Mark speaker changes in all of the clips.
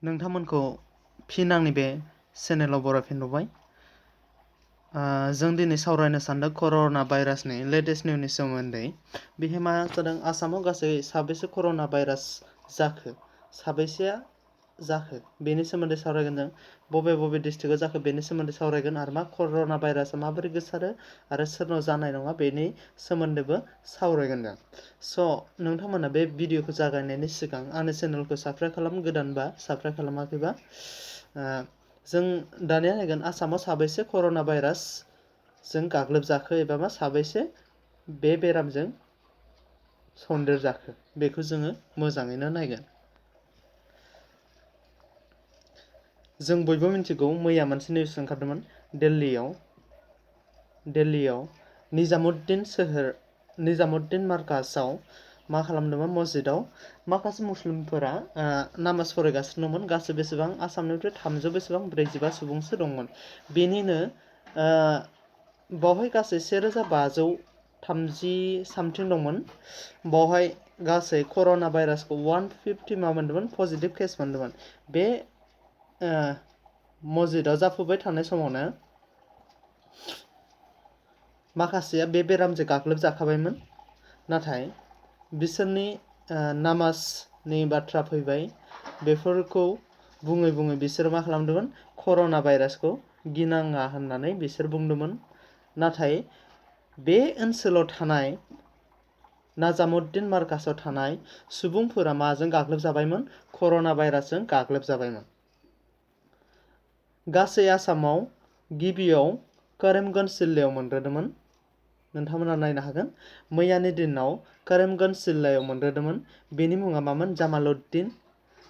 Speaker 1: नोंथांमोनखौ फिन आंनि बे चेनेलाव बरायफिनबावबाय। जों दिनै सावरायनो सानदों कर'ना भाइरासनि लेटेस्ट निउसनि सोमोन्दै। बेहाय मा जादों, आसामाव गासै साबेसे कर'ना भाइरास जाखो, साबेसेया जाखो बेनि सोमोन्दै सावरायगोन जों। बबे बबे डिस्ट्रिक्टआव जाखो बेनि सोमोन्दै सावरायगोन, आरो मा कर'ना भाइरासआ माबोरै गोसारो आरो सोरनाव जानाय नङा बेनि सोमोन्दैबो सावरायगोन जों। स' नोंथांमोना बे भिडिअखौ जागायनायनि सिगां आंनि चेनेलखौ साबस्क्राइब खालाम, गोदानबा साबस्क्राइब खालामाखैबा। जों दानिया नायगोन आसामाव साबेसे कर'ना भाइरासजों गाग्लोबजाखो एबा मा साबेसे बे बेरामजों सन्देर जाखो बेखौ जोङो मोजाङैनो नायगोन। जों बयबो मिन्थिगौ, मैया मोनसे निउस ओंखारदोंमोन दिल्लीयाव निजामुद्दिन मार्काजआव मा खालामदोंमोन, मस्जिदाव माखासे मुस्लिमफोरा नामाज फरायगासिनो दंमोन। गासै बेसेबां, आसामनिफ्राय 300 सुबुंसो दंमोन। बेनिनो बावहाय गासै 1530 सामथिं दंमोन। बावहाय गासै कर'ना भाइरासखौ 150 मोनदोंमोन, पजिटिभ केस मोनदोंमोन। बे मस्जिदाव जाफुबाय थानाय समावनो माखासेया बे बेरामजों गाग्लोबजाखाबायमोन, नाथाय बिसोरनि नामाजनि बाथ्रा फैबाय। बेफोरखौ बुङै बुङै बिसोर मा खालामदोंमोन, कर'ना भाइरासखौ गिनाङा होननानै बिसोर बुंदोंमोन। नाथाय बे ओनसोलाव थानाय निजामुद्दिन मार्काजआव थानाय सुबुंफोरा माजों गाग्लोबजाबायमोन, कर'ना भाइरासजों गाग्लोबजाबायमोन। गासै आसामाव गिबियाव करीमगन्ज जिल्लायाव मोनग्रोदोंमोन। नोंथांमोना नायनो हागोन, मैयानि दिनाव करीमगन्ज जिल्लायाव मोनग्रोदोंमोन। बेनि मुङा मामोन, जामालुद्दिन।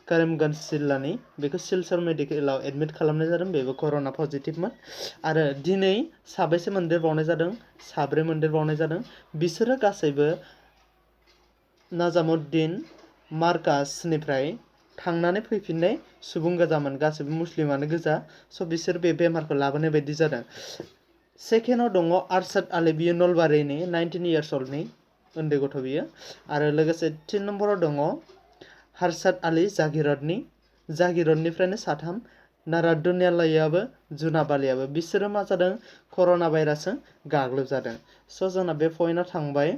Speaker 1: करीमगन्ज जिल्लानि, बेखौ सिलचर मेडिकेलाव एडमिट खालामनाय जादों, बेबो कर'ना पजिटिभमोन। आरो दिनै साबेसे मोनदेरबावनाय जादों, 3 मोनदेरबावनाय जादों। बिसोरो गासैबो निजामुद्दिन मार्काजनिफ्राय थांनानै फैफिननाय सुबुं गोजामोन, गासैबो मुस्लिमानो गोजा। स' बिसोर बे बेमारखौ लाबोनाय बायदि जादों। सेकेन्डआव दङ आरशाद आली, बियो नलबारिनि 19 इयार्स अल्डनि उन्दै गथ' बियो। आरो लोगोसे 3 नम्बराव दङ हर्षद आली जागिरदनिफ्रायनो 3, नारादुनियालायाबो, जुनाबालियाबो। बिसोरो मा जादों, कर'ना भाइरासजों गाग्लोबजादों। स' जोंना बे पइन्टआ थांबाय,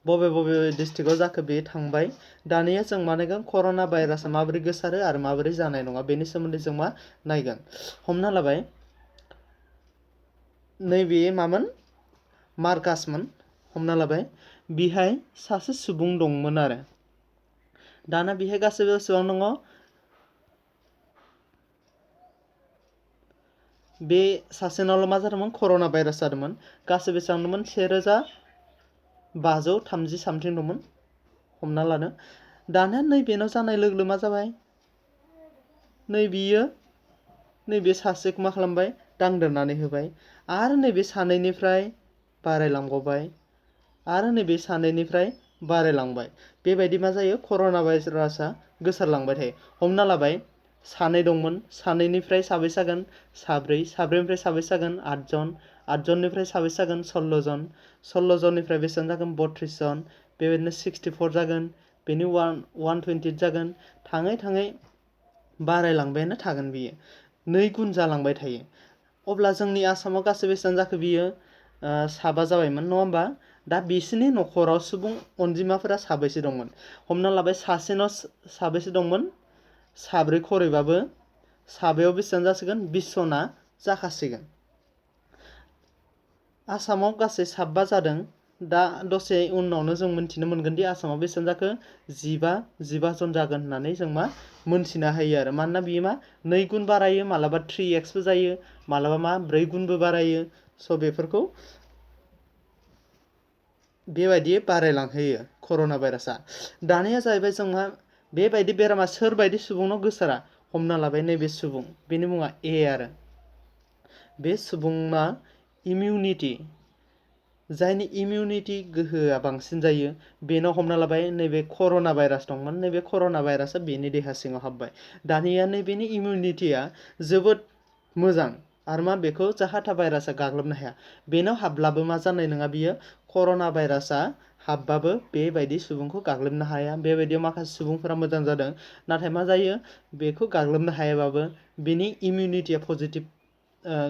Speaker 1: बबे बबे डिस्ट्रिक्टआव जाखो बे थांबाय। दानिया जों मा नायगोन, कर'ना भाइरासआ माबोरै गोसारो आरो माबोरै जानाय नङा बेनि सोमोन्दै जों मा नायगोन। हमना लाबाय, नैबे मामोन, मार्काजमोन। हमना लाबाय बिहाय सासे सुबुं दंमोन आरो दाना बिहाय गासैबो बेसेबां दङ, बे सासेनावल' मा जादोंमोन, कर'ना भाइरास जादोंमोन। गासै बेसेबां दंमोन, 1530 सामथिं दंमोन हमना लानो। दानिया नैबेनाव जानाय लोगो मा जाबाय, नैबे सासेखौ मा खालामबाय, दांदेरनानै होबाय। आरो नैबे सानैनिफ्राय बारायलांबावबाय, आरो नैबे सानैनिफ्राय बारायलांबाय। बेबायदि मा जायो, कर'ना भाइरासआ गोसारलांबाय थायो। हमना लाबाय, 2 दंमोन, 2निफ्राय साबेसे जागोन, 4, 4निफ्राय साबेसे जागोन, 8 जन, 8 जननिफ्राय साबेसे जागोन, 16 जन, 16 जननिफ्राय बेसेबां जागोन, 32 जन, बेबायदिनो 64 जागोन, बेनि 120 जागोन। थाङै थाङै बारायलांबायानो थागोन, बियो 2 गुन जालांबाय थायो। अब्ला जोंनि आसामाव गासै बेसेबां जाखो, बियो 7 जाबायमोन, नङा होमबा? दा बिसोरनि न'खराव सुबुं अनजिमाफोरा साबेसे दंमोन, हमना लाबाय सासेनाव साबेसे दंमोन, 4 खरैबाबो 7याव बेसेबां जासिगोन, 20 जना जाखासिगोन। आसामाव गासै 7 जादों। दा दसे उनावनो जों मोनथिनो मोनगोन दि आसामाव बेसेबां जाखो, 15 जन जागोन होननानै जों मा मोनथिनो हायो आरो। मानोना बियो मा 2 गुन बारायो, मालाबा 3x बो जायो, मालाबा मा 4 गुनबो बारायो। स' बेफोरखौ बेबायदि बारायलांहोयो कर'ना भाइरासआ। दानिया जाहैबाय जोंहा बेबायदि बेरामा सोरबायदि सुबुंनाव गोसारा। हमना लाबाय नैबे सुबुं, बेनि मुङा ए आरो बे सुबुङा जायनि इमिउनिटि गोहोआ बांसिन जायो, बेनाव हमना लाबाय नैबे कर'ना भाइरास दंमोन। नैबे कर'ना भाइरासआ बेनि देहा सिङाव हाबबाय। दानिया नैबेनि इमिउनिटिया जोबोद मोजां, आरो मा बेखौ जाहाथा भाइरासआ गाग्लोबनो हाया। बेनाव हाब्लाबो मा जानाय नङा, बियो कर'ना भाइरासआ हाबबाबो बेबायदि सुबुंखौ गाग्लोबनो हाया। बेबायदियाव माखासे सुबुंफोरा मोजां जादों, नाथाय मा जायो, बेखौ गाग्लोबनो हायाबाबो बिनि इमिउनिटिया पजिटिभ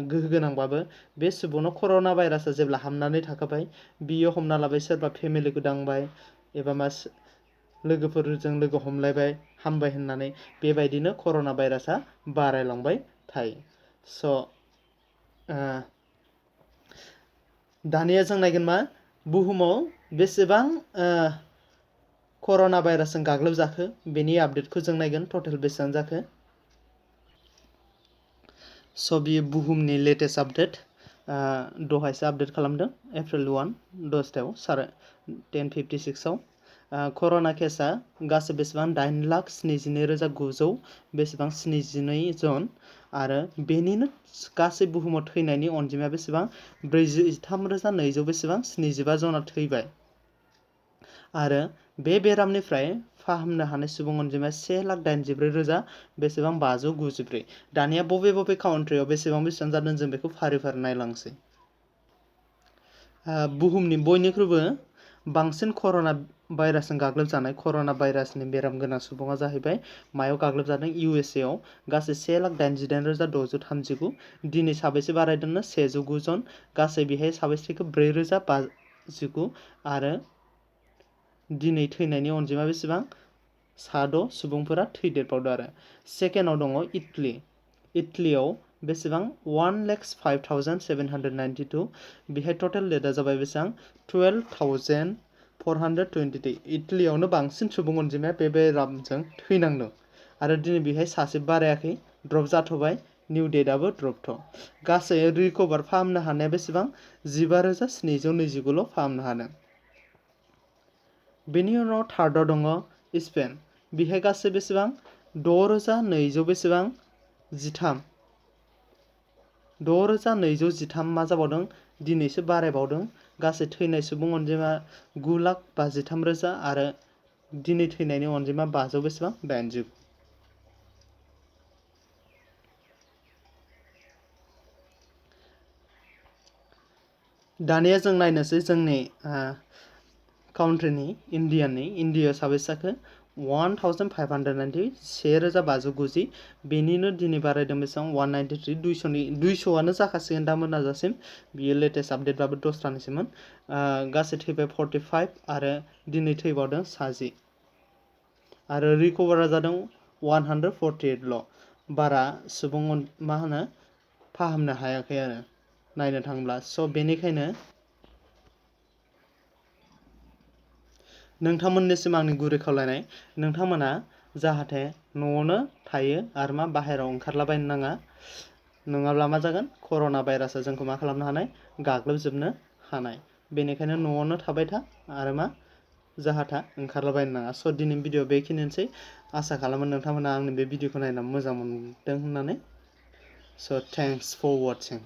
Speaker 1: गोहो गोनांबाबो बे सुबुंनाव कर'ना भाइरासआ जेब्ला हाबनानै थाखाबाय, बियो हमना लाबाय सोरबा फेमिलिखौ दांबाय एबा लोगोफोरजों लोगो हमलायबाय हामबाय होननानै, बेबायदिनो कर'ना भाइरासआ बारायलांबाय थायो। स' दानिया जों नायगोन मा बुहुमाव बेसेबां कर'ना भाइरासजों गाग्लोबजाखो बेनि आपडेटखौ जों नायगोन, टटेल बेसेबां जाखो। स' बियो बुहुमनि लेटेस्ट आपडेट, दहायसो आपडेट खालामदों एप्रिल 1 10टायाव 10:56 कर'ना केसआ गासै बेसेबां 8,72,900 बेसेबां 72 जन, आरो बेनिनो गासै बुहुमाव थैनायनि अनजिमाया बेसेबां 43,200 बेसेबां 75 जना थैबाय, आरो बे बेरामनिफ्राय फाहामनो हानाय सुबुं अनजिमाया 1,84,000 बेसेबां 594। दानिया बबे बबे काउन्ट्रियाव बेसेबां जादों जों बेखौ फारि फारि नायलांसै। बुहुमनि बयनिख्रुइबो बांसिन कर'ना भाइरासजों गाग्लोबजानाय कर'ना भाइरासनि बेराम गोनां सुबुङा जाहैबाय मायाव गाग्लोबजादों, USA आव गासै 1,88,639। दिनै साबेसे बारायदोंनो 109 जन, गासै बेहाय साबेसे थैखो 4,059, आरो दिनै थैनायनि अनजिमा बेसेबां 6 सुबुंफोरा थैदेरबावदों। आरो सेकेन्डआव दङ इटलीआव बेसेबां 1,05,792, बेहाय टटेल डेटआ जाबाय बेसेबां 12,423। इटलीआवनो बांसिन सुबुं अनजिमाया बे बेरामजों थैनांदों, आरो दिनै बेहाय सासे बारायाखै, ड्रप जाथ'बाय, निउ डेटआबो ड्रपथ'। गासै रिकभार फाहामनो हानाया बेसेबां 15,729ल' फाहामनो हादों। बेनि उनाव थार्डआव दङ स्पेन, बेहाय गासै बेसेबां 6,200 बेसेबां 6,213 मा जाबावदों, दिनैसो बारायबावदों। गासै थैनाय सुबुं अनजिमा 9,53,000, आरो दिनै थैनायनि अनजिमा 500 बेसेबां 80। दानिया जों नायनोसै जोंनि काउन्ट्रिनि इन्डियायाव साबेसे जाखो 1,590, 1,590। बेनिनो दिनै बारायदों बेसेबां 193, 200आनो जाखासिगोन दा मोनाजासिम, बियो लेटेस्ट आपडेटबाबो दस्रानिसोमोन। गासै थैबाय 45, आरो दिनै थैबावदों 60, आरो रिकभारा जादों 148ल'। बारा सुबुं फाहामनो हायाखै आरो नायनो थाङोब्ला। स' बेनिखायनो नोंथांमोननिसिम आंनि गुरै खावलायनाय, नोंथांमोना जाहाथे न'आवनो थायो आरो बाहेरायाव ओंखारलाबायनो नाङा, नङाब्ला मा जागोन, कर'ना भाइरासआ जोंखौ मा खालामनो हानाय, गाग्लोबजोबनो हानाय। बेनिखायनो न'आवनो थाबाय था, आरो जाहा था ओंखारलाबायनो नाङा। स' दिनैनि भिडिअ बेखिनियानोसै। आसा खालामो नोंथांमोना आंनि बे भिडिअखौ नायनानै मोजां मोनदों होननानै। स' थेंक्स फर वाचिं।